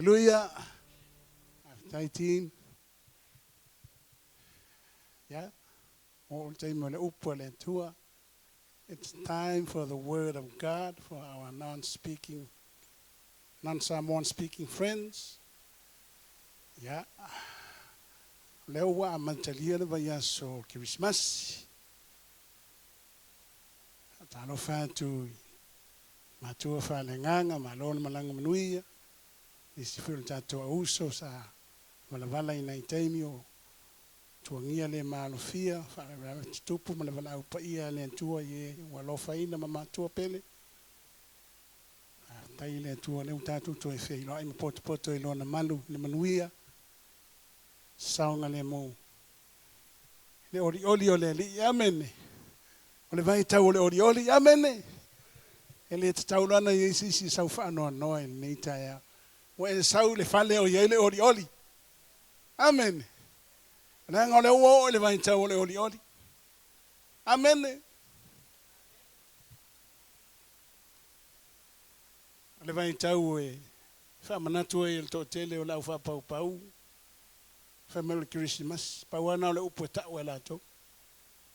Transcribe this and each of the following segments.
Haleluia. Faafetai team. Yeah. Oo le taimi o le upu a le Atua. It's time for the word of God for our non-speaking, non-Samoan speaking friends. Yeah. O lea ua amatalia le vaiaso o Kerisimasi. Faatalofa atu i matua faaleagaga, malo le malaga manuia. Nisi foi o le tatou auso sa valavala i nai taimi o tuagia le maalofia, faalavelave tutupu ma le valaau paia a le Atua i e ua alofaina ma matua pele. Faafetai i le Atua o lea ua tatou toe feiloai ma potopoto i Lona malu i le manuia, saogalemu i le olioli o le Alii. Amene. O le vaitau o le olioli. Amene. E le tatau loa ona i ai se isi e sau faanoanoa i lenei taeao. Ua e sau i le fale o i ai le olioli. Amene. Leaga o lea ua oo i le vaitau o le olioli. Amene. O le vaitau e faamanatu ai e le toatele o le au faapaupau, fai mai o le Kerisimasi, pau lava lena o le upu e tau e latou.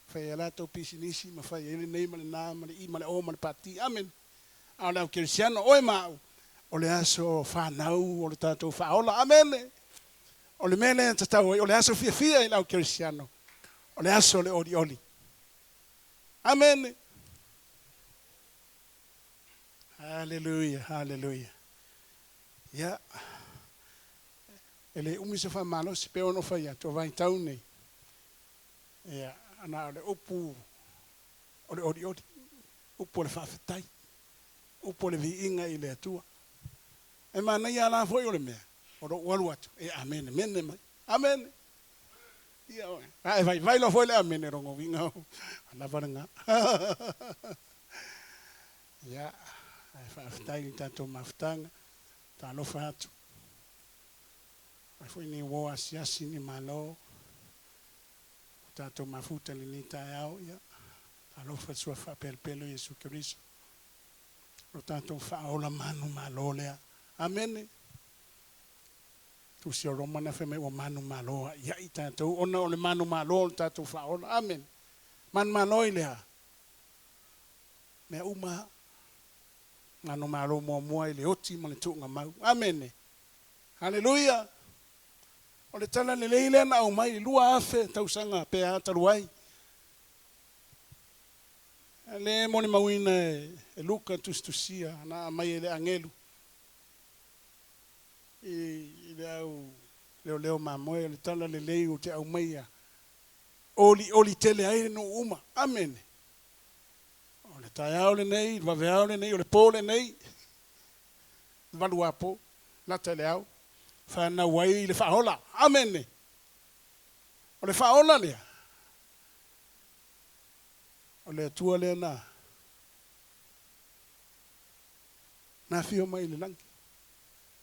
Fai ai a latou pisinisi ma fai ai lenei ma lena ma le i ma le o ma le pati. Amene. A o le au kerisiano, oe ma au, o le aso fanau o le tatou Faaola. Amene. O le mea lea e tatau ai, o le aso fiafia i le au kerisiano, o le aso o le olioli. Amene. Haleluia, haleluia. Ia, e le umi se faamalosi, pei ona ou fai atu, o vaitau nei, ia, na o le upu o le olioli, upu o le faafetai, upu o le viiga i le Atua. E manaia la foi o le mea, o lou alu atu, e amenemene mai. Amene. Ia oe. A e vaivai loa foi le amene, lona uiga ua lava lena. Ia, ae faafetai i le tatou mafutaga, talofa atu. Fai foi ni uo asiasi ni malo, ua tatou mafuta i lenei taeao, ia, talofa i le Suafa faapelepele o Iesu Keriso, lo tatou faaola manumalo lea. Amene. Tusi o Roma na fai mai ua manumalo a'ia'i tatou ona o le manumalo o le tatou faaola. Amene. Manumalo i le a? Mea uma lava. Manumalo muamua i le oti ma le tuugamau. Amene. Haleluia! O le tala lelei lea na aumai i 2000 tausaga pe a talu ai. Lea e molimauina e Luka tusitusia na aumai e le agelu i le au leoleo mamoe, o le tala lelei ou te aumaia, olioli tele ai le nuu uma. Amene. O le taeao lenei, le vaveao lenei, o le po lenei, le valuapo, lata i le ao, fanau ai le Faaola. Amene. O le Faaola lea, o le Atua lea na na afio mai i le lagi.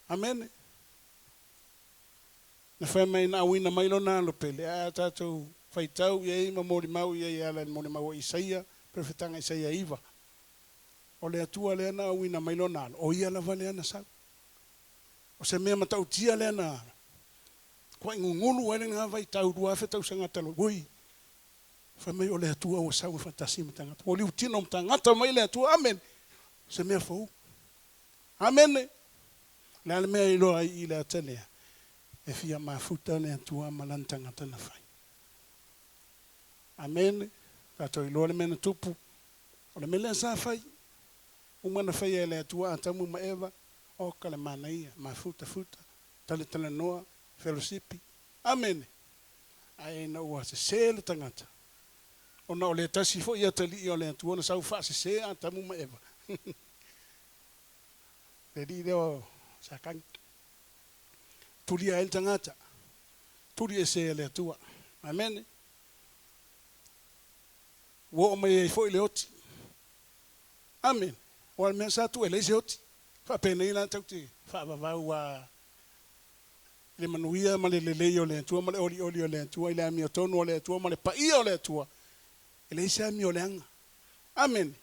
Amene. Na fai mai na auina mai lona alo pele, ae a tatou faitau i ai ma molimau i ai e ala i le molimau a Isaia, perofetaga Isaia 9, O le Atua lea na auina mai Lona alo, o Ia lava lea na sau. O se mea matautia lea na kuai gugulu ai lena vaitau 2000 tausaga talu ai. Ui! Fai mai o le Atua ua sau e faatasi ma tagata. Ua liutino ma tagata mai le Atua. Amene! O se mea fou. Amene! O le a le mea e iloa ai i le ata lea? E fia mafuta le Atua ma Lana tagata na fai. Amene! Tatou iloa le mea na tupu. O le mea lea sa fai, uma na faia e le Atua Atamu ma Eva, oka le manaia, mafutafuta, talatalanoa, felosipi. Amene! Ae ina ua sese le tagata, ona o le tasi foi atalii o le Atua na sau faasese Atamu ma Eva. Le alii lea o Satani. Tulia ai le tagata, tuli ese e le Atua. Amene! Ua oo mai ai foi le oti. Amene. Aua o le mea sa tuu e leai se oti. Faapenei la tatou te faavavau a i le manuia ma le lelei o le Atua ma le olioli o le Atua, i le amiotonu o le Atua ma le paia o le Atua. E leai se amio leaga. Amene.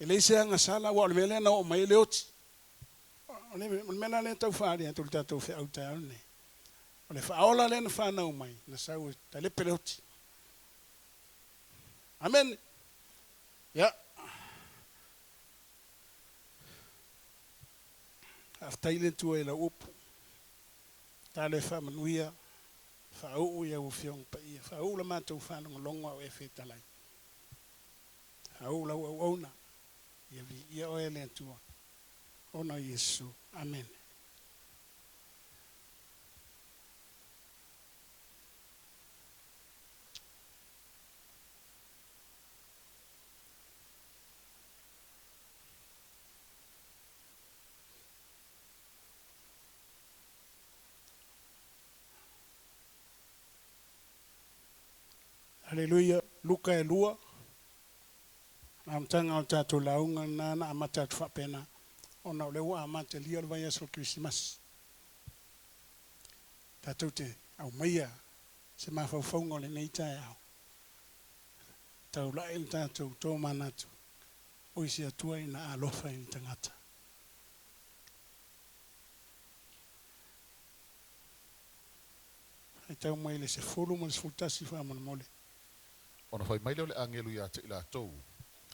E leai se agasala, aua o le mea lea na oo mai ai le oti. O le mea la lea e tau faaali atu i le tatou feau i le taeao lenei, o le Faaola lea na fanau mai, na sau e talepe le oti. Amene. Ia. Faafetai le Atua i lau upu. Talo e faamanuia, faauu i au Afioga Paia, faauu la matou faalogologo a o e fetalai. Faauu lau auauna, ia viia oe le Atua, ona o Iesu. Amene. Aleluia. Luka e 2. Le amataga o le tatou lauga lena na amata atu faapena, ona o lea ua amatalia le vaiaso o le Kerisimasi. Tatou te aumaia se mafaufauga o lenei taeao, taulai le tatou tomanatu o i se Atua ina alofa i ni tagata. Faitau mai le 10 ma le 11 faamolemole. Ona fai mai lea o le agelu ia te i latou,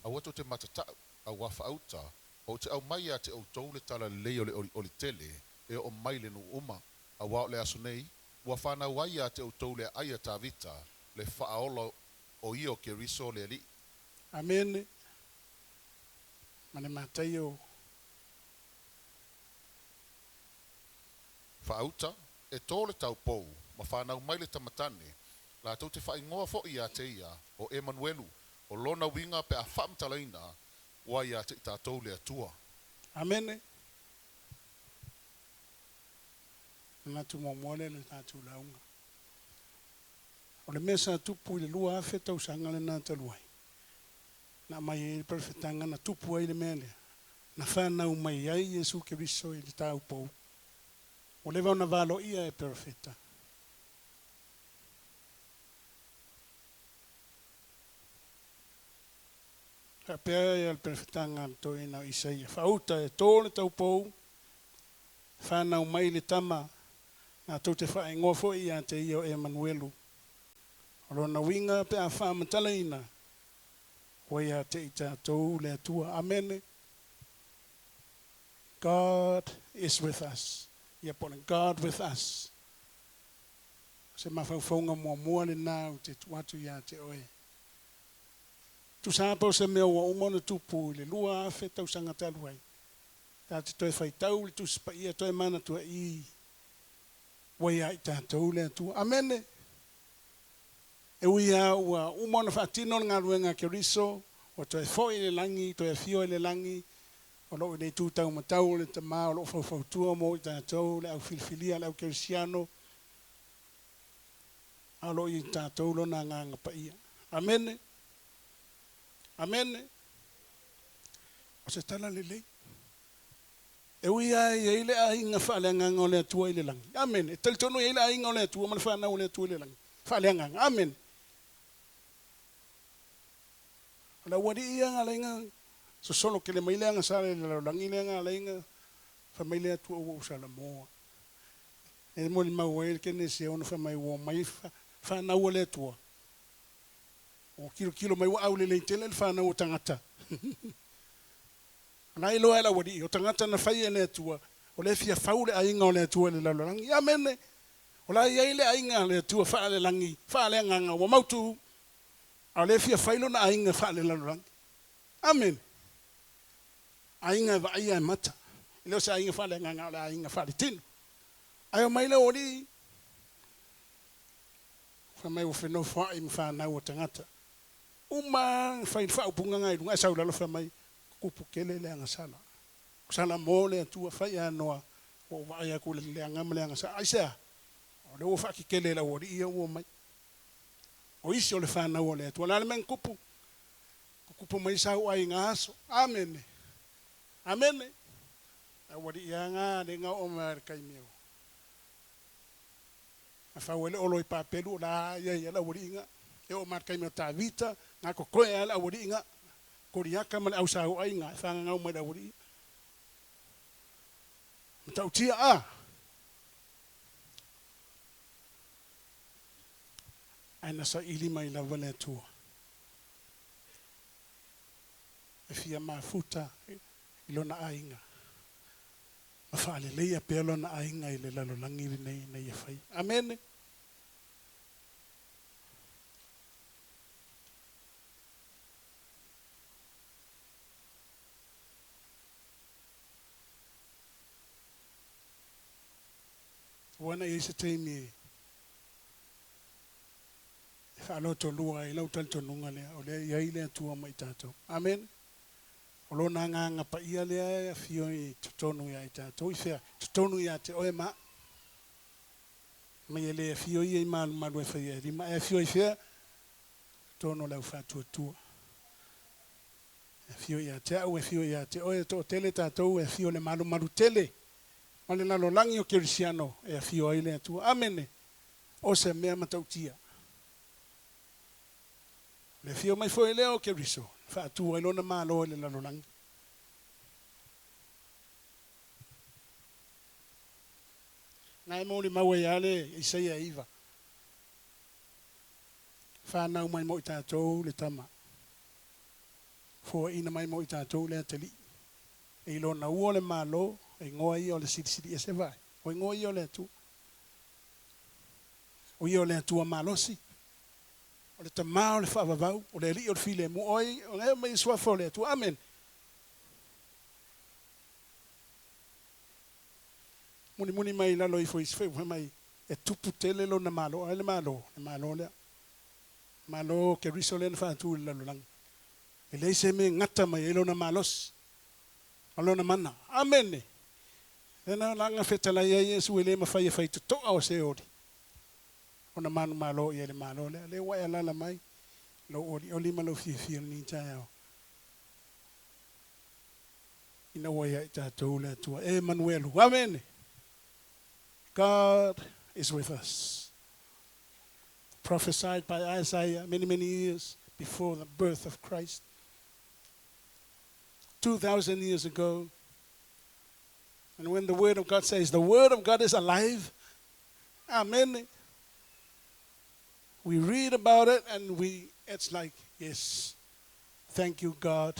Aua tou te matatau, auā faauta, ou te aumai ia te outou le tala lelei o le olioli tele e oo mai i le nuu uma, auā o le aso nei, ua fanau ai ia te outou le aai a Tavita, le Faaola, o ia o Keriso le Alii. Amene. Ma le Mataio. Faauta, e to le taupou, ma fanau mai le tamatane, latou te faaigoa foi ia te ia, o Emanuelu, o lona uiga pe a faamatalaina, ua ia te i tatou le Atua. Amene. Manatu muamua lea i le tatou lauga. O le mea sa tupu i le 2000 tausaga lena talu ai, na aumai ai le perofetaga na tupu ai le mea lea, na fanau mai ai Iesu Keriso i le taupou. Ua leva ona valoia e perofeta. Faapea ia le perofetaga a le toeaina o Isaia, Faauta e to le taupou, fanau mai le tama, latou te faaigoa foi ia te ia o Emanuelu. O lona uiga pe a faamatalaina, ua ia te i tatou le Atua. Amene. God is with us. Ia po o le God with us. O se mafaufauga muamua lena ou te tuu atu ia te oe. Tusa lava pe o se mea ua uma ona tupu i le 2000 tausaga talu ai, ta te toe faitau i le Tusi Paia toe manatua i ua ia i tatou le Atua. Amene! E ui lava ua uma ona faatino le galuega a Keriso, ua toe foi i le lagi, toe afio i le lagi, o lo o i le itu taumatau o le Tama o lo o faufautua mo i tatou, le au filifilia, le au kerisiano, a o lo o i tatou Lona Agaga Paia. Amene! Amene! O se tala lelei. E ui lava e i ai le aiga faaleagaga o le Atua i le lagi. Amene. E talitonu e i ai le aiga o le Atua ma le fanau o le Atua i le lagi. Faaleagaga. Amene. O le aualii ia galaiga sosolo kele mai le agasala i le lalolagi lea galaiga fai mai le Atua ua ou salamoa. E molimau ai le Kenese ona fai mai ua omai fanau a le Atua. Ua tilotilo mai ua aulelei tele le fanau o tagata. O la e iloa e le aualii, o tagata na fai e le Atua, o lea e fia fau le aiga o le Atua i le lalolagi. Amene! O la e i ai le aiga a le Atua faalelagi, faaleagaga, ua mautu, a o lea e fia fai lona aiga faalelalolagi. Amene! Aiga e vaaia e mata. E le o se aiga faaleagaga, a o le aiga faaletino. Ae omai le aualii, fai mai ua fenofoai ma fanau a tagata. Uma lava fai le faaupuga na i luga ae sau i lalo fai mai, Tupu tele le agasala. O Salamo le Atua fai anoa ua ou vaai atu i le leaga ma le agasala. Aisea? O lea ua faatetele e le aualii ia ua omai. O isi o le fanau a le Atua. O le a le mea na tupu? Tutupu mai sau aiga aso. Amene. Amene. Le aualii lava na lea na oo mai lava i le taimi o na fau ai le olo i Papelu, o la e i ai lava le aualii na. E oo mai lava i le taimi o Tavita, na totoe lava le aualii na. Koliata ma le au sauai na e fagagau mai i le aualii. Matautia a. Ae na saili mai lava le Atua e fia mafuta i lona aiga ma faaleleia pea lona aiga i le lalolagi lenei ina ia faia. Amene. Ua na i ai se taimi e faalotolua ai lau talitonuga lea, o lea e i ai le Atua ma i tatou. Amene. O lona agaga paia lea e afio i totonu ia i tatou, i fea? I totonu ia te oe ma au. Mai e le afio ia i malumalu e faia e lima, ae afio i fea? Totonu o le au faatuatua. E afio ia te au, e afio ia te oe, e toatele tatou e afio i le malumalu tele ma le lalolagi o Kerisiano e afio ai le Atua. Amene! O se mea matautia. O le afio mai foi lea o Keriso, na faatu ai Lona Malo i le lalolagi. Na e molimau ai lava le Isaia 9, Fanau mai mo i tatou le Tama, foaiina mai mo i tatou le Atalii, e i Lona ua le Malo, e igoa ia o le Silisili Ese Vaai, o igoa ia o le Atua. O ia o le Atua malosi, o le Tama o le faavavau, o le Alii o le filemu, o ai o lea e aumai i suafa o le Atua. Amene. Mulimuli mai i lalo ifo i fai mai e tupu tele lona Malo. Ai le Malo? Le Malo lea. Malo o Keriso lea na faatu i le lalolagi. E leai se mea e gata mai ai lona malosi ma lona mana. Amene! Lea na laga fetalai ai Iesu e le mafai e fai totoa o Seoli ona manumalo i ai le Malo lea. Lea ua e alaala mai lou olioli ma lou fiafia i lenei taeao ina ua ia i tatou le Atua. Emanuelu. Amene! God is with us. Prophesied by Isaiah many, many years before the birth of Christ. 2,000 years ago. And when the Word of God says, the Word of God is alive, amen. We read about it and it's like, yes, thank you, God.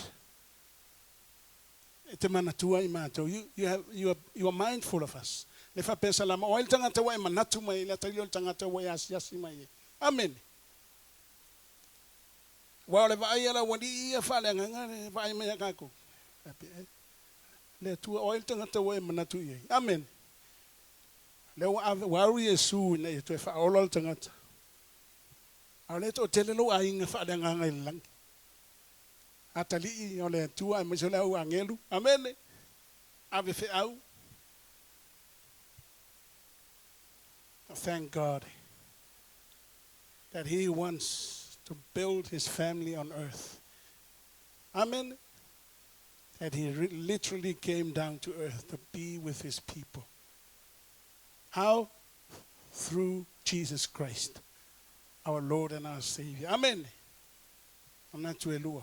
E te manatua i mātou. You are mindful of us. Le faapea salama, o ai le tagata ua e manatu mai ai, le atalii o le tagata ua e asiasi mai ai. Amene. Aua o le vaai a le aualii ia faaleagaga le vaai mai a kākou. Faapea, e, le Atua, o ai le tagata ua e manatu i ai. Amene. Lea ua ave, ua alu Iesu ina ia toe faaola le tagata. A o lea e toatele lou aiga faaleagaga i le lagi. Atalii o le Atua aemaise o le au agelu. Amene. Ave feau. Thank God that he wants to build his family on earth. Amen. That he literally came down to earth to be with his people. How? Through Jesus Christ, our Lord and our Savior. Amen. Manatu e lua.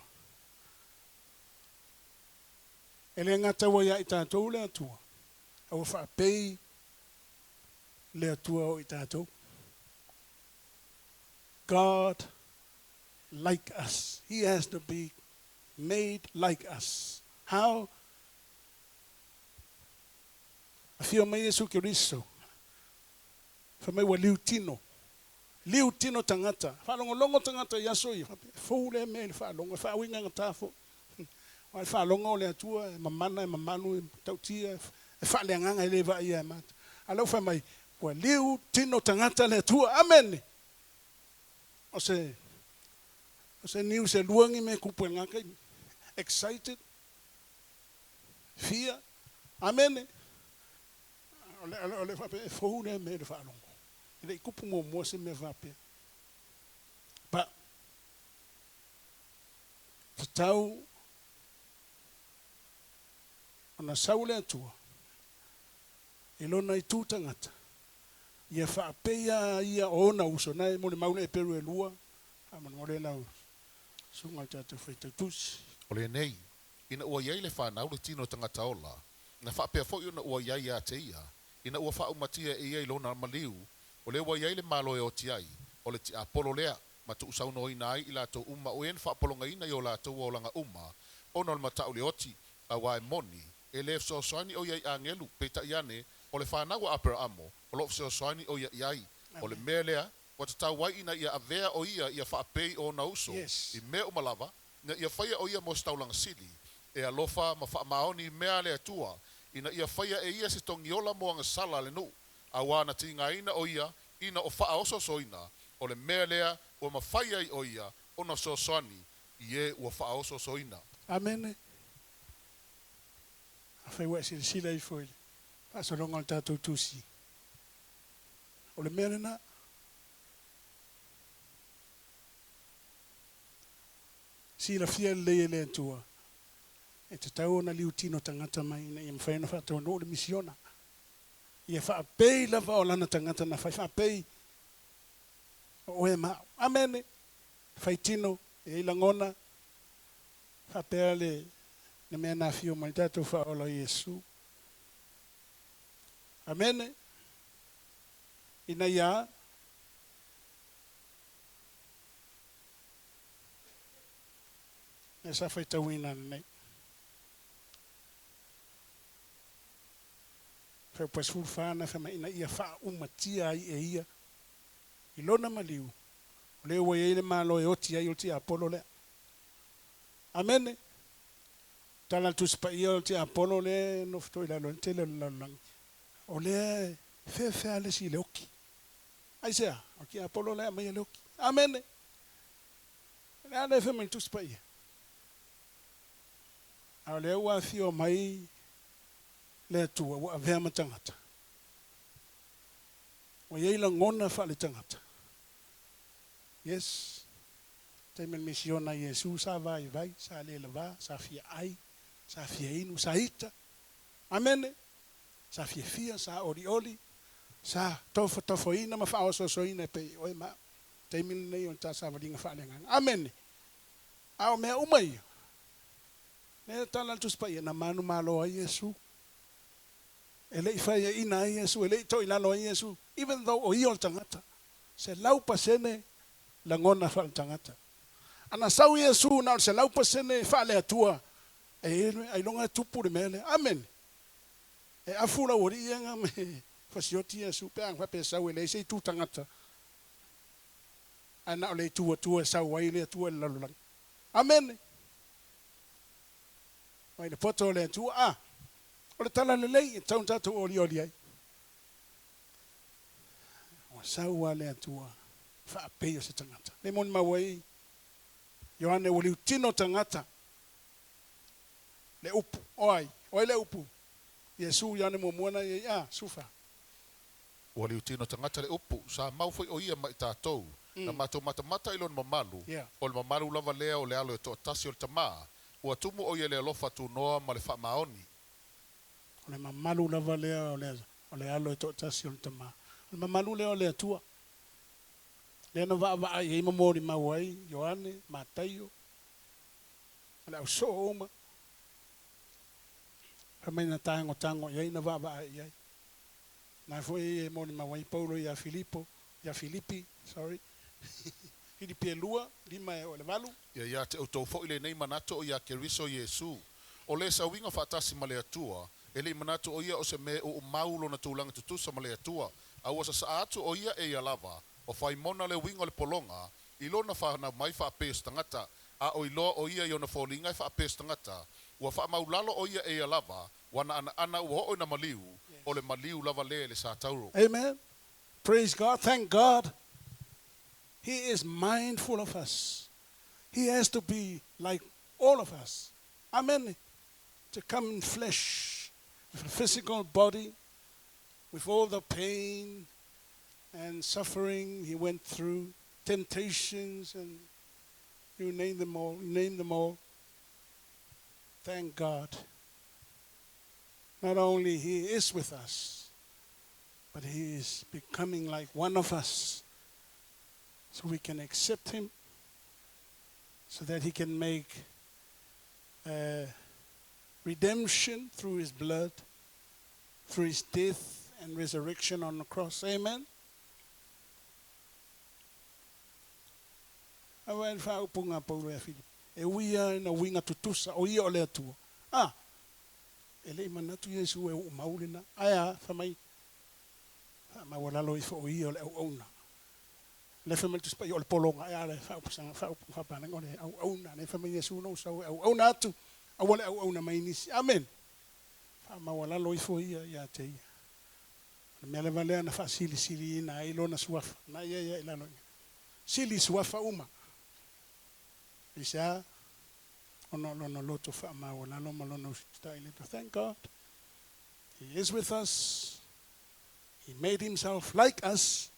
E le gata ua ia i tatou le Atua, a ua faapei le Atua o i tatou. God like us. He has to be made like us. How? Afio mai Iesu Keriso, fai mai ua liu tino. Liu tino tagata. Faalogologo tagata i aso ia, faapea, e fou lea mea i le faalogo, e faauiga gata foi. Aua le faalogo o le Atua e mamana, e mamalu, e matautia, e faaleagaga e le vaaia e mata. A o lea ua fai mai, ua liu tino tagata le Atua. Amene! O se, o se niu se lua ni mea e kupu e lena taimi. Excited, fear, amene! O le, o le faapea, e fou lea mea i le faalogo. E le i kupu muamua se mea faapea. But, tatau ona sau le Atua i lona itu tagata, ia faapeia ia o ona uso. Na e molimau le Eperu e lua, faamolemole lau susuga i le tatou faitautusi. O lenei, ina ua i ai le fanau le tino tagata ola, Na faapea foi ona ua i ai ia te ia, ina ua faaumatia e ia i lona maliu, o lea ua i ai le Malo e oti ai, o le tiapolo lea, ma tuusaunoaina ai i latou uma o e na faapologaina i o latou olaga uma, ona o le matau i le oti, auā e moni, e le fesoasoani o ia i agelu, peitai ane, o le fanau a Aperaamo, o loo fesoasoani o ia i ai. O le mea lea, ua tatau ai ina ia avea o ia ia faapei o ona uso, i mea uma lava, ina ia faia o ia mo se taulaga sili, e alofa ma faamaoni i mea a le Atua, ina ia faia e ia se togiola mo agasala a le nuu, auā na tigaina o ia ina o faaosoosoina, o le mea lea ua mafai ai o ia ona fesoasoani i e ua faaosoosoina. Amene. Afai ua e silasila ifo i le faasologa o le tatou Tusi, o le mea lena. Silafia lelei e le Atua, e tatau ona liutino tagata mai ina ia mafai ona faataunuu le misiona. Ia faapei lava o lana tagata na fai, faapei o oe ma au. Amene. Faitino, e i ai lagona, faapea le le mea na afio mai le tatou Faaola o Iesu. Amene. Ina ia Lea sa faitauina ananei. Fuaiupu 14 na fai mai ina ia faaumatia ai e ia i lona maliu, o lea ua i ai le Malo e oti ai o le tiapolo lea. Amene. Tala a le Tusi Paia o le tiapolo lea e nofo toilalo ai le tele o le lalolagi, o lea e feafea le isi i le oki. Aisea? O le tiapolo lea e aumaia le oki. Amene. O le a lea e fai mai le Tusi Paia? A o lea ua afio mai le Atua ua avea ma tagata. Ua i ai lagona faaletagata. Yes. Taimi o le misiona a Iesu sa vaivai, sa le lava, sa fia ai, sa fia inu, sa ita. Amene. Sa fiafia, sa olioli, sa tofotofoina ma faaosoosoina e pei oe ma au. Taimi lenei o le ta savaliga faaleagaga. Amene. A o mea uma ia, lea tala a le Tusi Paia, na manumalo ai Iesu. E le i faiaina ai Iesu, e le i toilalo ai Iesu, even though o ia o le tagata, 100% lagona faaletagata. A na sau Iesu na o le 100% faale-Atua, e ailoga e tupu le mea lea. Amene. E afu lau alii ia nga me fasioti Iesu pe a faapea e sau e leai se itu tagata, ae na o le itu Atua e sau ai le Atua i le lalolagi. Amene. Mai le poto o le Atua. A, o le tala lelei e tatau ona tatou olioli ai. Ua sau lava le Atua faapei o se tagata. Le molimau ai Ioane ua liutino tagata le upu. O ai? O ai le upu? Iesu, Ioane muamua na i ai, a, Sufa. Ua liutino tagata le upu, sa mau foi o ia ma i tatou, na matou matamata i lona mamalu, o le mamalu lava lea o le Alo e toatasi o le Tama, ua tumu o ia i le alofa tunoa ma le faamaoni. O le mamalu lava lea o le, o le Alo e toatasi o le Tama. O le mamalu lea o le Atua, lea na vaavaai ai ma molimau ai Ioane, Mataio, ma le ausoo uma. Fai mai na tagotago i ai na vaavaai i ai. Na foi e molimau ai Paulo ia Filipo, ia Filipi, sorry, Filipi e 2, 5 e oo i le 8. Ia ia te outou foi lenei manatu o ia Keriso Iesu, o le sauiga faatasi ma le Atua, e le i manatu o ia o se mea e uumau lona tulaga tutusa ma le Atua, a ua sasaa atu o ia e ia lava, o faimona le uiga o le pologa, i lona fanau mai faapei o se tagata, a o iloa o ia i ona foliga e faapei o se tagata, ua faamaulalo o ia e ia lava, ua na anaana ua oo ina maliu, o le maliu lava lea i le satauro. Amen. Praise God. Thank God. He is mindful of us. He has to be like all of us. Amen. To come in flesh, with a physical body, with all the pain and suffering he went through, temptations and you name them all, you name them all. Thank God. Not only he is with us, but he is becoming like one of us so we can accept him, so that he can make Redemption through his blood, through his death and resurrection on the cross. Amen. Aua e le faaupuga a Paulo ia Filipi, e ui lava ina uiga tutusa, o ia o le Atua. A! E le i manatu Iesu e uu mau lena. Ae a? Fai mai, Faamaualalo ifo o ia o le auauna. Lea fai mai le Tusi Paia o le pologa, ae a le faaupusaga, faaupuga faapalagi, o le auauna. Lea fai mai Iesu, Na ou sau e auauna atu, aua le auauna mai nisi. Amene. Faamaualalo ifo ia ia te ia. O le mea lava lea na faasilisiliina ai lona suafa, na ia ia i lalo i ina. Sili suafa uma. Aisea? Ona o lona loto faamaualalo ma lona usitai i le Atua. Thank God. He is with us. He made himself like us.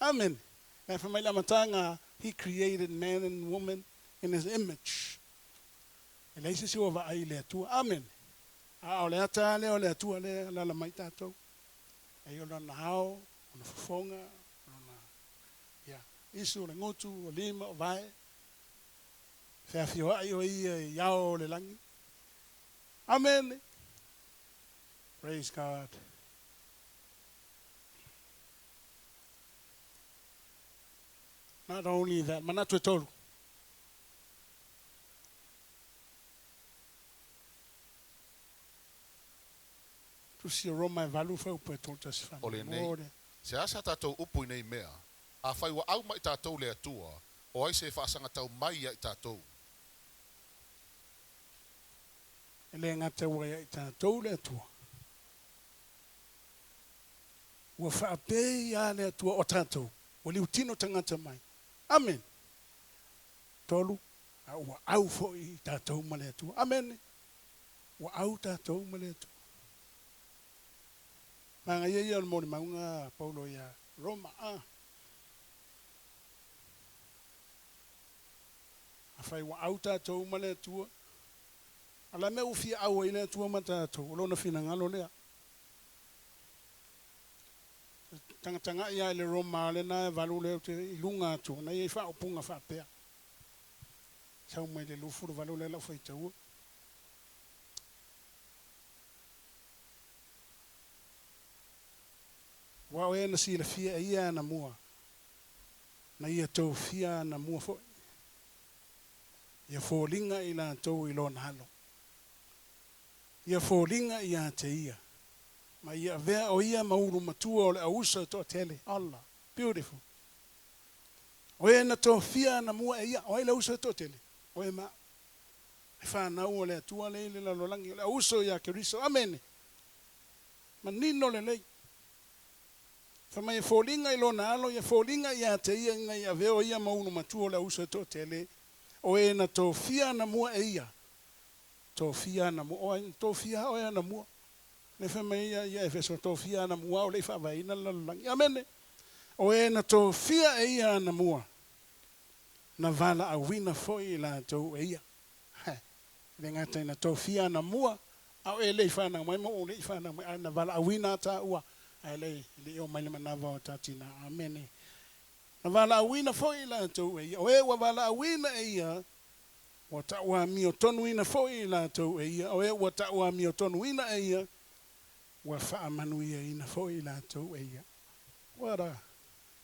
Amene. Na fai mai le amataga, He created man and woman in his image. E leai se isi ua vaai i le Atua. Amene. A o le ata lava lea o le Atua lea e alaala mai tatou. E i o lona ao, ona fofoga, lona, ia, isu, o le gutu, o lima, o vae. Feafioai o ia i ao o le lagi. Amene. Praise God. Not only that, manatu e tolu. Tusi o Roma e valu faupu e 31 O lenei, faamolemole. se a sa tatou upu i nei mea, afai ua au ma i tatou le Atua, o ai se e faasagatau mai ia i tatou? E le gata ua ia i tatou le Atua, ua faapei lava le Atua o tatou, ua liutino tagata mai. Amene. Tolu, a ua au foi i tatou ma le Atua. Amene. Ua au tatou ma le Atua. Manaia ia o le molimauga a Paulo ia Roma, a. Afai ua au tatou ma le Atua, a o le a mea ua fia au ai le Atua ma tatou? O Lona finagalo lea. Tagatagai lava i le Roma lena e valu lea ou te i luga atu, na i ai faaupuga faapea. Sau mai le 28 lea lau faitaua. Aua o e na silafia e ia anamua, na ia tofia anamua foi, ia foliga i latou i lona alo, ia foliga ia te ia, ma ia avea o ia ma ulu matua o le auuso e toatele. Allah, beautiful. O e na tofia anamua e ia, o ai le auuso e toatele? O e ma au. E fanau o le Atua lea i le lalolagi, o le auuso ia Keriso. Amene. Manino lelei. Fai mai e foliga i lona alo, ia foliga ia te ia ina ia avea o ia ma ulu matua o le auuso e toatele, o e na tofia anamua e ia. Tofia anamua, o ai na tofia oe anamua? Lea fai mai ia ia Efeso, tofia anamua o le i faavaeina le lalolagi. Amene. O e na tofia e ia anamua, na valaauina foi i latou e ia. E le gata ina tofia anamua, a o e le i fanau mai ma ou le i fanau mai, ae na valaauina a taua, ae le i oo mai le manava o ta tina. Amene. Na valaauina foi i latou e ia. O e ua valaauina e ia, ua tauamiotonuina foi i latou e ia. O e ua tauamiotonuina e ia, ua faamanuiaina foi i latou e ia. What a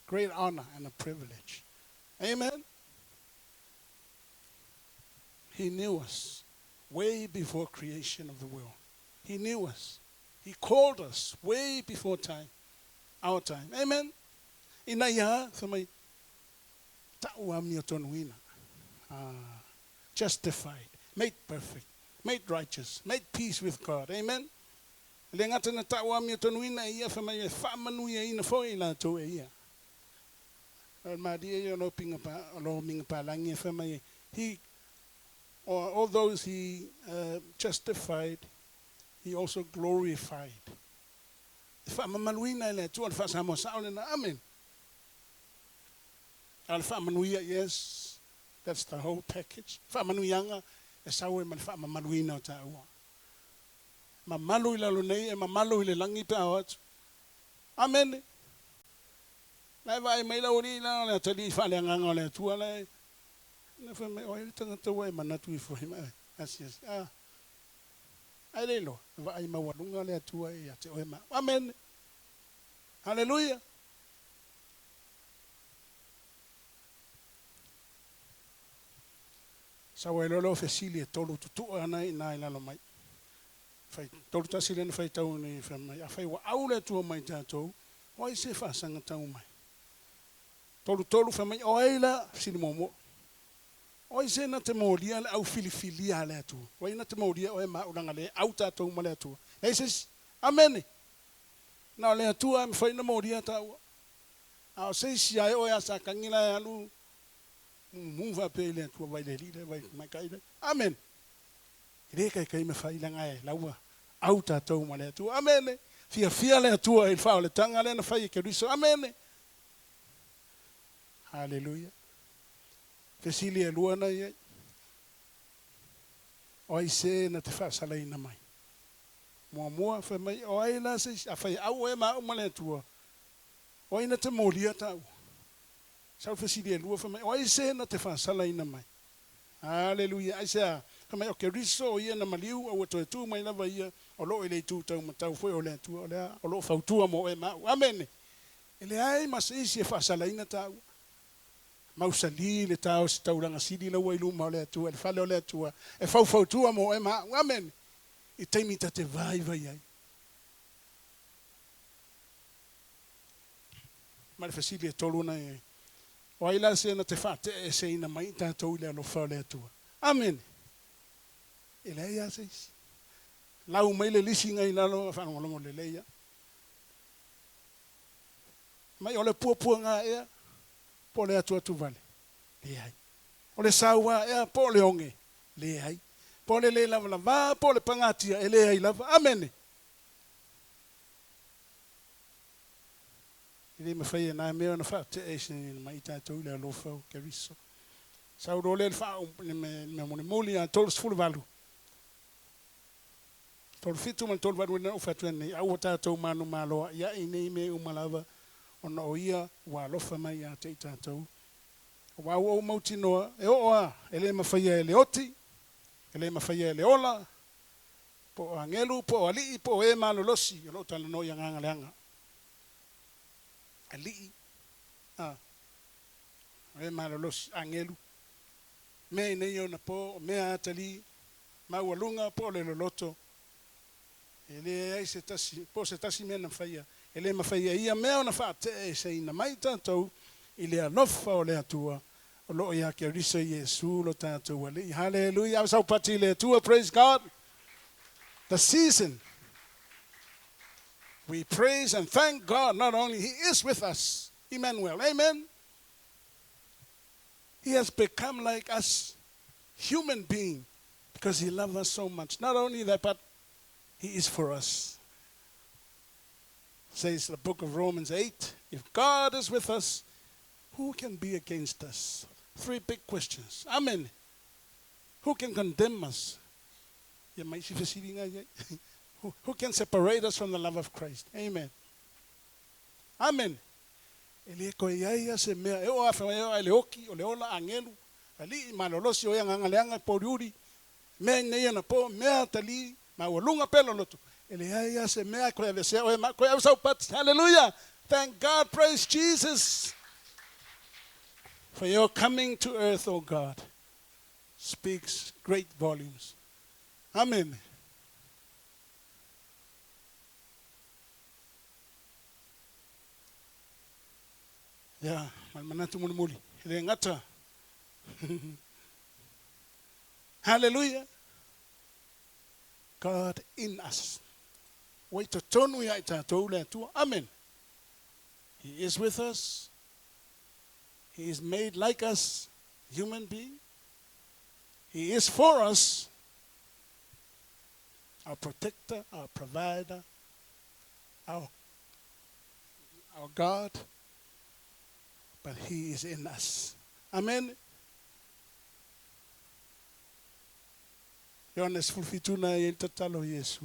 great honor and a privilege. Amen. He knew us way before creation of the world. He knew us. He called us way before time, our time. Amen. Ina ia, fai mai, tauamiotonuina. Ah, justified, made perfect, made righteous, made peace with God. Amen. E le gata na tauamiotonuina e ia, fai mai e faamanuiaina foi i latou e ia. O le malie ia o lo pinga pa, o lo minga palangi e fai mai, he, or all those he justified, he also glorified. E faamamaluina e le Atua le faa-Samoa sao lena. Amene. A o le faamanuia, yes, that's the whole package. Faamanuiaga e sau ai ma le faamamaluina o taua. Mamalu i lalo nei e mamalu i le lagi pe a o atu. Amene. La e vaai mai le aualii la o le atalii faaleagaga o le Atua la e na fai mai, o ai le tagata ua e manatu ifo ai ma e asiasi. Ah. Ae le iloa, e vaai maualuga le Atua ia te oe ma au. Amene! Haleluia! Sau ai loa lea o fesili e tolu tutu'a ana i ina i lalo mai. Fai, 31 lea na faitau nei fai mai, Afai ua au le Atua mai tatou, o ai se faasaga tau mai? 33 fai mai, O ai la, fesili muamua, O ai se na te molia le au filifilia a le Atua? O ai na te molia oe ma au leaga le au tatou ma le Atua? Leai se isi. Amene! Na o le Atua e mafai ona molia taua. A o se isi a e oe a Satani la e alu mumu faapea i le Atua, vai le alii lea, vai le tamaitai lea. Amene! E le taitai mafai leaga e la ua au tatou ma le Atua. Amene! Fiafia le Atua i le faaoletaga lea na fai e Keriso. Amene! Haleluia! Fesili e lua na i ai, O ai se na te faasalaina mai? Muamua, fai mai, O ai la se isi, afai au oe ma au ma le Atua, o ai na te molia taua? Sau fesili e lua, fai mai, O ai se na te faasalaina mai? Aleluia! Aisea? Fai mai, O Keriso, o ia na maliu, a ua toe tu mai lava ia, o loo i le itu taumatau foi o le Atua, o lea o loo fautua mo oe ma au. Amene! E leai ma se isi e faasalaina taua. Mausali le ta o se taulaga sili la ua i luma o le Atua, i le fale o le Atua, e faufautua mo oe ma au. Amene! I taimi ta te vaivai ai. Ma le fesili e tolu na i ai, O ai la se na te faate'eeseina mai i tatou i le alofa o le Atua? Amene! E leai lava se isi. Lau mai le lisi na i lalo, faalogologo lelei a. Mai o le puapuaga ea po o le atuatu vale? Leai. O le saua ea po o le oge? Leai. Po o le le lavalava po o le pagatia? E leai lava. Amene! E le mafai e na mea ona faatea i se mai tatou i le alofa o Keriso. Sau loa lea i le mea mulimuli a 38. 37 ma le 38 na ou fai atu ai nei, a ua tatou manumalo a'ia'i nei mea uma lava, ona o ia ua alofa mai ia te i tatou. Auā ua ou mautinoa, e oo a, e le mafaia e le oti, e le mafaia e le ola, po o agelu, po o ali'i, po o e malolosi, o loo talanoa i agaga leaga. Ali'i, a, o e malolosi, agelu, mea i nei ona po, o mea atalii, maualuga po o le loloto, e leai se tasi, po o se tasi mea na faia, e le mafai e ia mea ona faate'eeseina mai tatou i le alofa o le Atua o loo iā Keriso Iesu lo tatou Alii. Haleluia! Ave sau pati i le Atua, praise God! The season we praise and thank God not only He is with us, Emmanuel, amen! He has become like us, human being, because He loved us so much. Not only that, but He is for us. Says the book of Romans 8, if God is with us, who can be against us? Three big questions. Amen. Who can condemn us? Who can separate us from the love of Christ? Amen. Amen. E le toe i ai ia se mea e oo afe mai ai le oki, o le ola, agelu, ali'i, malolosi, o e agaga leaga, poriuri, mea i nei ana po, mea atalii, maualuga pea loloto. E leai lava se mea e toe aveesea oe ma koe ave sau pati. Hallelujah! Thank God, praise Jesus for your coming to earth, O God, speaks great volumes. Amen. Ia, ma le manatu mulimuli, e le gata. Hallelujah! God in us. Ua i totonu ia i tatou le Atua. Amen. He is with us. He is made like us, human being. He is for us, our protector, our provider, our, our God, but He is in us. Amen. Ioane 17 na e i ai le tatalo a Iesu.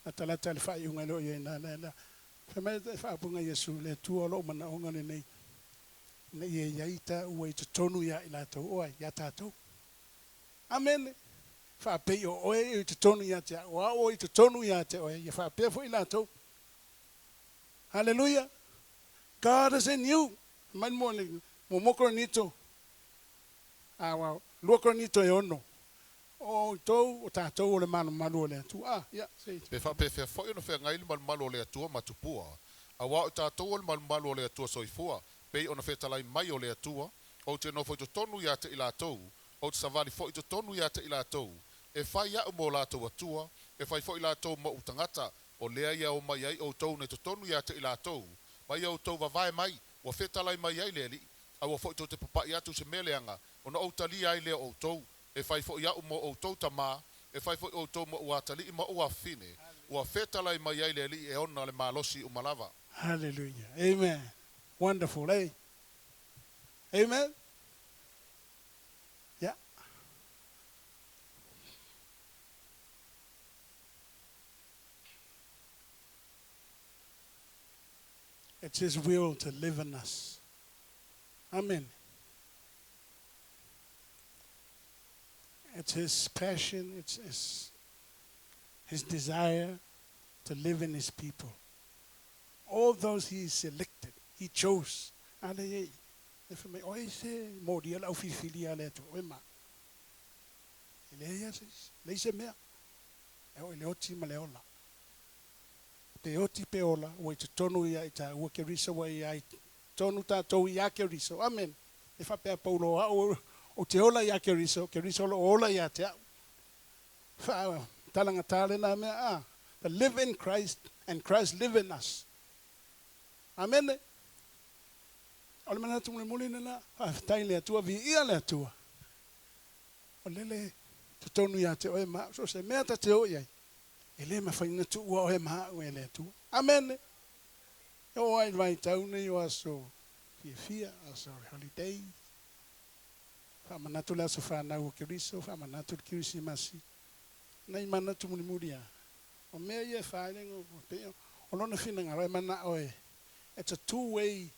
Latalata i le faaiuga e le o i ai na la la. Fai mai le faaupuga a Iesu, Le Atua o lou manaoga lenei, ina ia i ai taua i totonu ia i latou, o ai? Ia tatou. Amene. Faapei o oe e i totonu ia te au, o au o i totonu ia te oe, ia faapea foi latou. Hallelujah! God is in you. Mai mo le mo Korinito, a wa 2 Korinito e 6. O outou, o tatou o le malumalu o le Atua. Ah, ia, sei. Pe faapefea foi ona feagai le malumalu o le Atua ma tupua, auā o i tatou o le malumalu o le Atua soifua, pei ona fetalai mai o le Atua, Ou te nofo i totonu ia te i latou, ou te savali foi i totonu ia te i latou, e fai a'u mo latou Atua, e fai foi latou mo'u tagata, o lea ia o mai ai outou nei totonu ia te i latou, ma ia outou vavae mai, ua fetalai mai ai le Alii. Aua foi tou te papa'i atu i se mea leaga, ona ou talia ai lea o outou. E fai foi a'u mo outou tamā, e fai foi outou mo'u atalii ma ou afafine, ua fetalai mai ai le Alii e ona le malosi uma lava. Hallelujah. Amen. Wonderful, eh? Amen. Yeah. It's His will to live in us. Amen. It's His passion, it's His desire to live in His people. All those He selected, He chose. Ale e, e fai mai, o ai se molia le au filifilia a le Atua, oe ma. E leai lava se isi, leai se mea, e oo i le oti ma le ola. Pe oti pe ola, ua i totonu ia i tāua Keriso, ua ia i totonu tātou iā Keriso. Amen. E faapea Paulo, o au ou te ola iā Keriso, Keriso o lo o ola ia te au. Faatalagata lena mea, a, to live in Christ and Christ live in us. Amene. O le manatu mulimuli lena, faafetai i le Atua, viia le Atua. O lele totonu ia te oe ma au, so o se mea ta te oo i ai, e le mafai ona tuua oe ma au e le Atua. Amene. E oo ai i le vaitau nei o aso fiafia, aso holiday, faamanatu le aso fanau o Keriso, faamanatu le Kerisimasi, nai manatu mulimuli a, o mea ia e fai le pei o lona finagalo e manao e, it's a two way,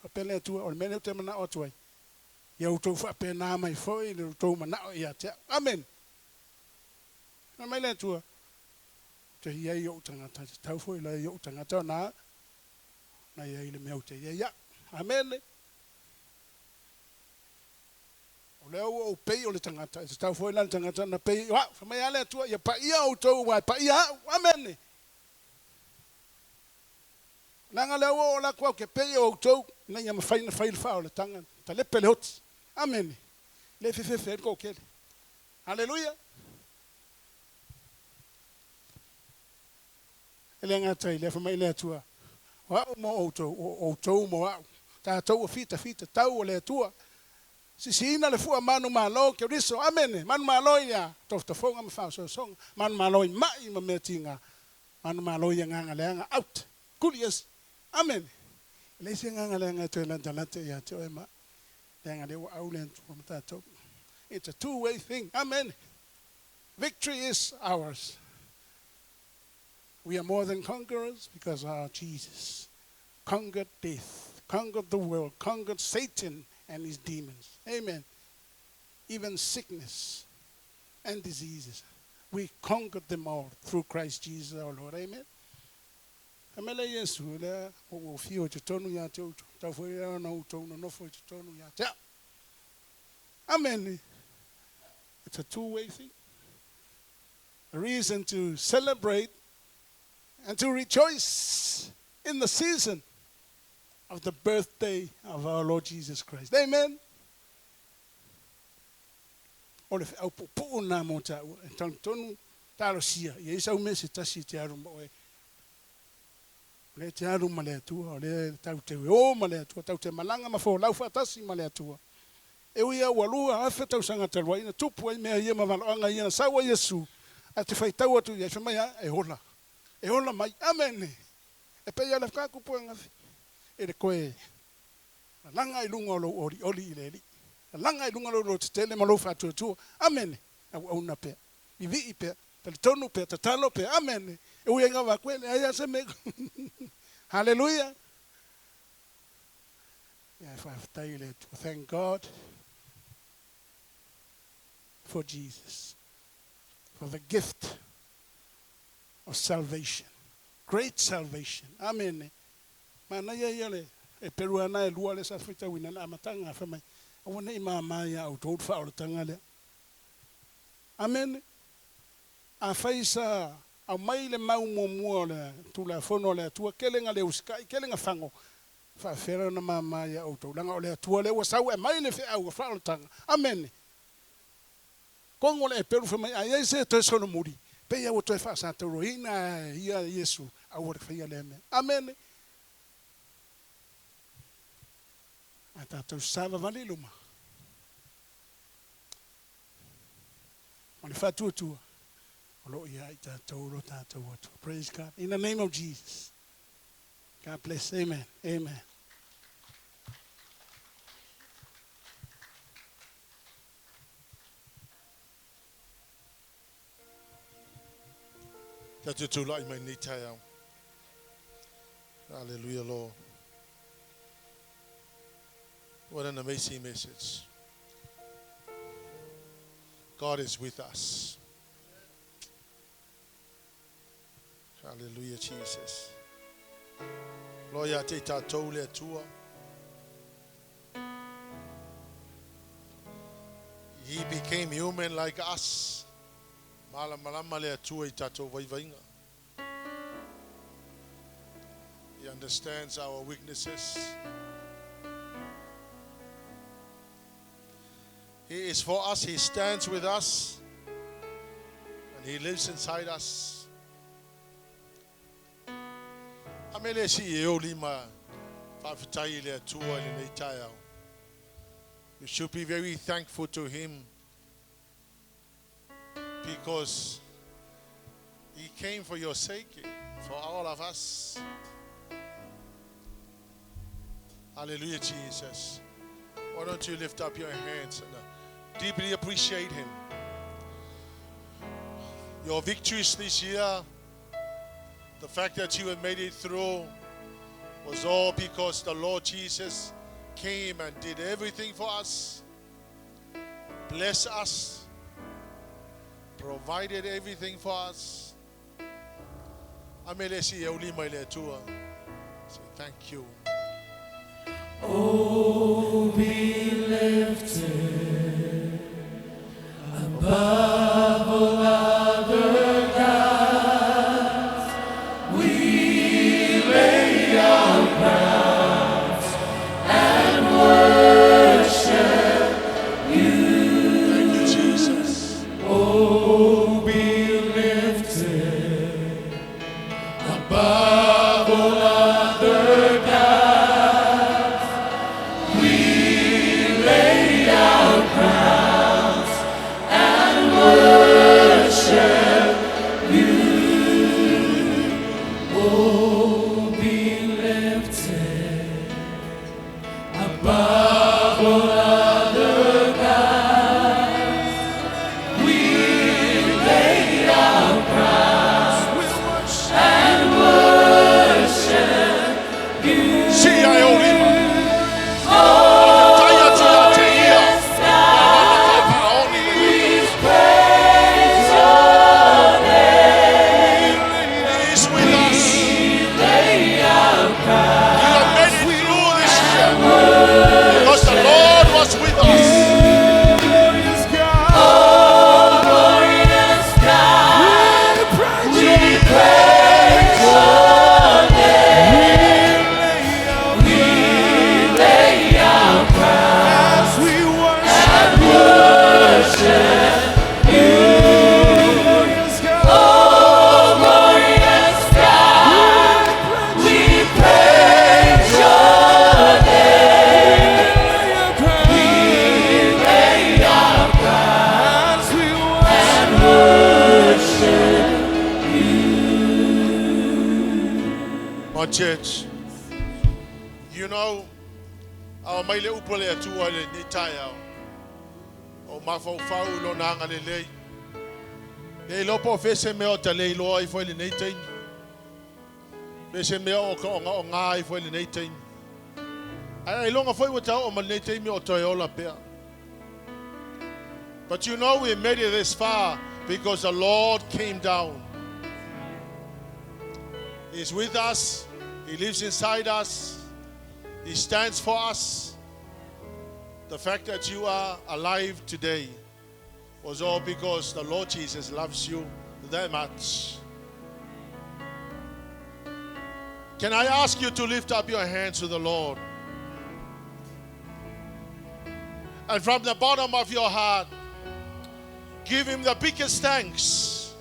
faapea le Atua, o le mea lea ou te manao atu ai, ia outou faapena mai foi le outou manao ia te au. Amene. Fai mai le Atua, Ou te i ai i ou tagata, e tatau foi la i ou tagata ona i ai le mea ou te i ai au. Amene. O lea ua ou pei o le tagata, e tatau foi la le tagata ona pei o au. Fai mai a le Atua, Ia paia outou aua e paia au. Amene. Leaga lea ua oo atu au ke pei o outou, ina ia mafai ona fai le faaolataga, talepe le oti. Amene. Le fefefe ai le toatele. Haleluia! E le gata i lea, fai mai le Atua, O au mo outou, o outou mo au. Tatou ua fitafita tau o le Atua. Sisiina le fua manumalo Keriso. Amene! Manumalo i a tofotofoga ma faaosoosoga, manumalo i mai ma mea tiga, manumalo i agaga leaga. Out! Kuli ese! Amene! E leai se agaga leaga e toe latalata ia te oe ma leaga lea ua au le Atua ma tatou. It's a two way thing. Amene! Victory is ours. We are more than conquerors because our Jesus conquered death, conquered the world, conquered Satan and his demons. Amen. Even sickness and diseases. We conquered them all through Christ Jesus our Lord. Amen. Fai mai lea Iesu, lea ua ou afio i totonu ia te outou, tau foi lea ona outou nonofo i totonu ia te au. Amene. It's a two-way thing. A reason to celebrate and to rejoice in the season of the birthday of our Lord Jesus Christ. Amen. O le feau puupuu lena mo taua, e talitonu talosia, ia i ai sau mea se tasi e te alu ma oe. O lea e te alu ma le Atua, o lea e tau te o ma le Atua, tau te malaga ma folau faatasi ma le Atua. E ui lava ua 2000 tausaga talu ai na tupu ai mea ia ma valoaga ia na sau ai Iesu, ae te faitau atu i ai, fai mai a, e ola, e ola mai. Amene! E pei lava le whakakupu angafi, e le koe lalaga i luga o lou olioli i le Alii. Lalaga i luga o lou lototetele ma lou faatuatua. Amene! Auauna pea. Vivii pea. Talitonu pea. Tatalo pea. Amene! E ui ai ngā wā koe, leai a se mea. Hallelujah! Ia e whawhetai i le Atua. Thank God for Jesus. For the gift of salvation. Great salvation. Amene. Manaia ia le eperu ana e lua le sa faitauina i le amataga, fai mai, Aua ne i māmā iā outou le faaolataga lea. Amene. Afai sa aumai le mau muamua o le Tulafono a le Atua, kele ga le usikai, kele ga fago, faafefea la ona māmā iā outou, leaga o le Atua lea ua sau e aumai le feau o faaolataga. Amene. Kogo le eperu fai mai, a i ai se e toe solomuli, pei a ua toe faasatauroina e ia Iesu, aua le faia lea mea. Amene. A tatou savavali i luma ma le faatuatua, o lo o ia i tatou lo tatou Atua. Praise God. In the name of Jesus. God bless. Amen. Amen. Tatou tulai mai nei taeao. Hallelujah, Lord. What an amazing message. God is with us. Hallelujah, Jesus. Lord, ia te tatou le Atua. He became human like us. Malamalama le Atua i tatou vaivaiga. He understands our weaknesses. He is for us, He stands with us, and He lives inside us. Amele si e o lima faafetai i le Atua i lenei taeao. You should be very thankful to Him because He came for your sake, for all of us. Hallelujah, Jesus. Why don't you lift up your hands and deeply appreciate Him? Your victories this year, the fact that you have made it through, was all because the Lord Jesus came and did everything for us, blessed us, provided everything for us. Amele si e uli mai le Atua. Say thank you. Oh, be lifted above all other gods. We lay our crowns and worship you. Thank you, Jesus. Oh, be lifted above all other gods. We lay our crowns and worship you. Oh, be lifted above all other gods. We lay our crowns and worship you. Si ai o lima. Oh, Faafetai atu ia te ia. glorious God, Faaoni le we praise your name. He is with us. We lay our crowns You have made it through this year because the Lord was with us. Oh, glorious God, we praise your name. We lay our crowns and worship you. Oh, glorious God, we praise your name. We lay our crowns and worship My church, you know, a mai le upu a le Atua i lenei taeao, o mafaufau i lona agalelei. Le iloa po o fea se mea o ta le iloa ai foi i lenei taimi. Fea se mea o ka ogaoga ai foi i lenei taimi. Ae ailoga foi ua ta oo ma lenei taimi o toe ola pea. But you know we made it this far Because the Lord came down. He's with us. He lives inside us. He stands for us. The fact that you are alive today was all because the Lord Jesus loves you that much. Can I ask you to lift up your hands to the Lord? And from the bottom of your heart, give Him the biggest thanks.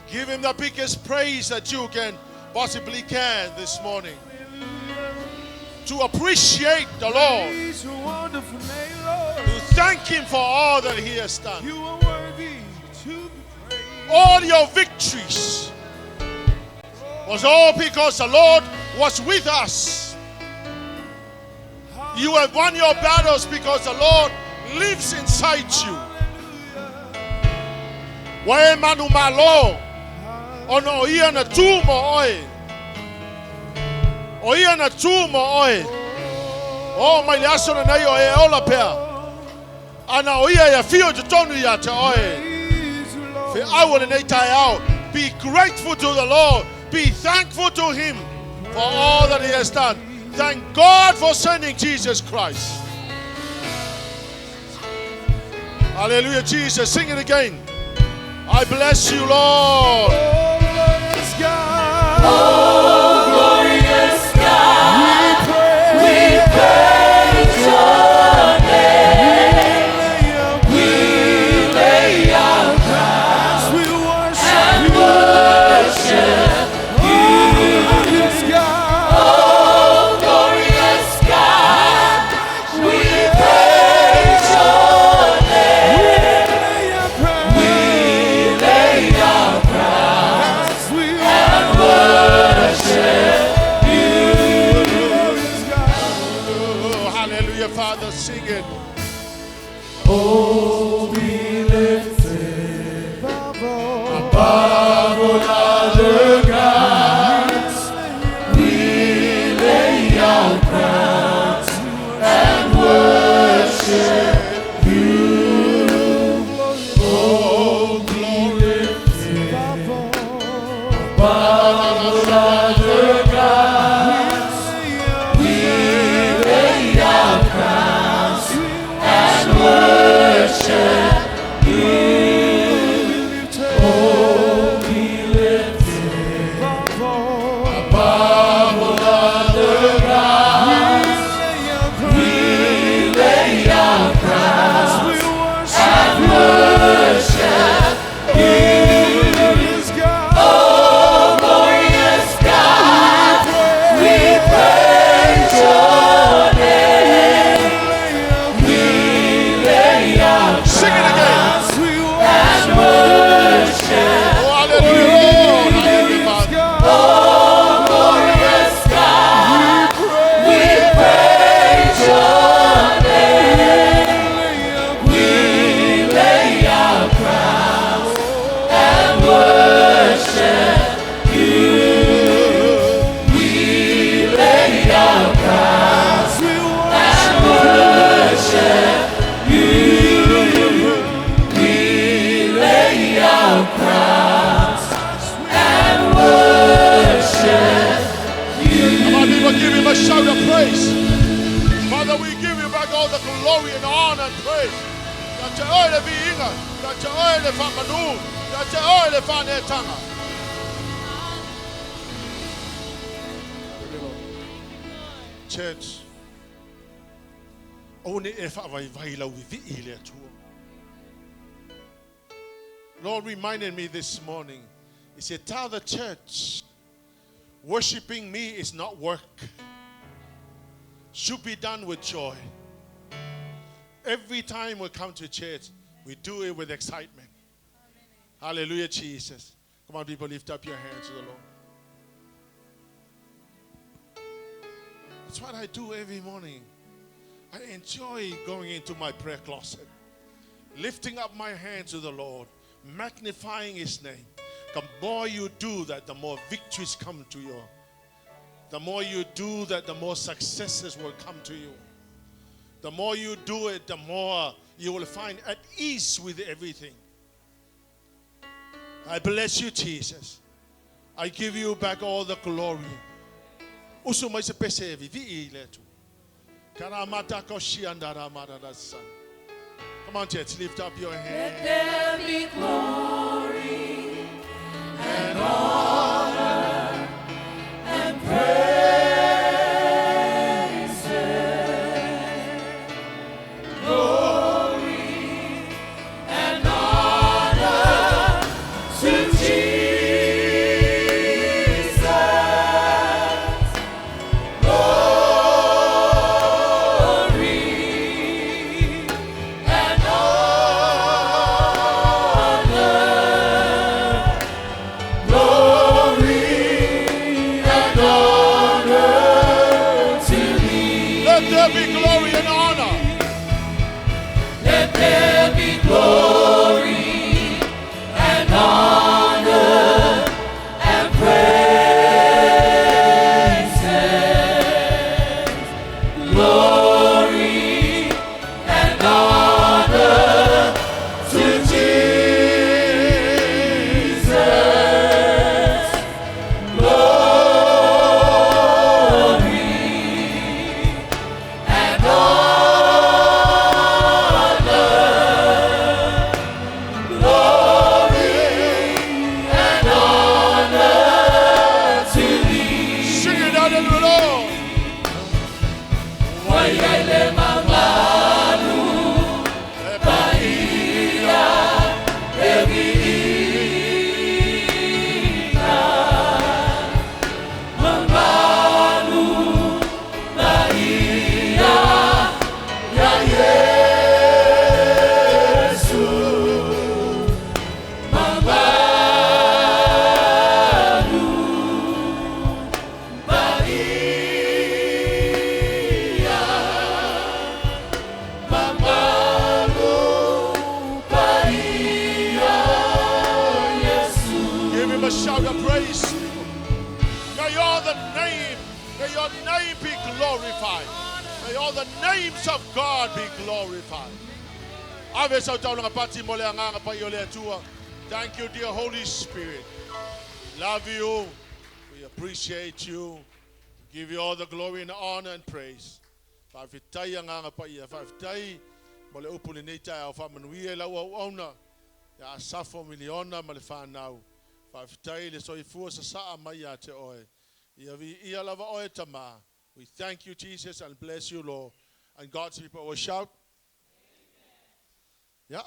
Give Him the biggest praise that you can possibly can this morning. To appreciate the Lord. Praise your wonderful name, Lord. To thank Him for all that He has done. You are worthy to be praised. All your victories was all because the Lord was with us. You have won your battles because the Lord lives inside you. Ua e manumalo ona o ia na tu mo oe. O ia na tu mo oe. O mai le aso lenei o e ola pea. Ana o ia e afio i totonu ia te oe. Praise you, Lord. Feau o lenei taeao. Be grateful to the Lord. Be thankful to Him for all that He has done. Thank God for sending Jesus Christ. Hallelujah, Jesus. Sing it again. I bless you, Lord. Oh, glorious God. Oh, glorious God, We we praise. praise your name. We We lay our crowns as we worship and you. worship Oh, glorious God. Oh, glorious God, we praise your name. We lay our crowns. We lay our crowns As we and worship you. glorious God. Oh, hallelujah, Father. Sing it. Oh, be lifted Above all. above all other gods. We lay our crowns and worship you. Oh, be lifted above all other gods. We lay our crowns and worship you. Oh, be lifted above all other gods. We lay our crowns and worship you. Oh, glorious God, we praise your name. We lay our Sing it again. and worship. Oh, hallelujah, Lord. Hallelujah, Father. Oh, glorious God, we praise your name. We lay our crowns and worship you. We lay our crowns and worship you. We lay our crowns and worship you. Come on, people, give him a shout of praise. Father, we give you back all the glory and honor and praise. Ia te oe le viiga, ia te oe le faamanu, ia te oe le faaneetaga. Church, aua ne i e faavaivai lau vivii i le Atua. Lord reminded me this morning. He said, tell the church, worshiping me is not work. Should be done with joy. Every time we come to church, we do it with excitement. Hallelujah, Jesus. Come on, people, lift up your hands to the Lord. That's what I do every morning. I enjoy going into my prayer closet, lifting up my hands to the Lord, magnifying His name. The more you do that, the more victories come to you. The more you do that, the more successes will come to you. The more you do it, the more you will find at ease with everything. I bless you, Jesus. I give you back all the glory. Usu mai se pese e vivii i le Atua. Come on, church, lift up your Let hand. there be glory and honor and praises. Glory and honor to Jesus. Glory and honor, glory and honor to Thee. Let there be glory and honor. Let there be glory and honor and praises. Glory and honor to Jesus. Glory and honor, glory and honor to Thee. Sing it out in the Lord. Waiaile mamalu paia e viiga. Mamalu paia ia Iesu. Mamalu paia. Mamalu paia Iesu. Give him a shout of praise. May all the name, may your name be glorified. May all the names of God be glorified. Ave sau taulaga pati mo le agaga paia o le Atua. Thank you, dear Holy Spirit. Love you. We appreciate you. Give you all the glory and honor and praise. Faafetai agaga paia. Faafetai mo le upu lenei taeao faamanuia i lau auauna. Ia Asafo Miliona ma le fanau. Faafetai le soifua sasaa mai ia te oe. Ia viia lava oe Tama. We thank you, Jesus, and bless you, Lord. And God's people will shout. Yeah.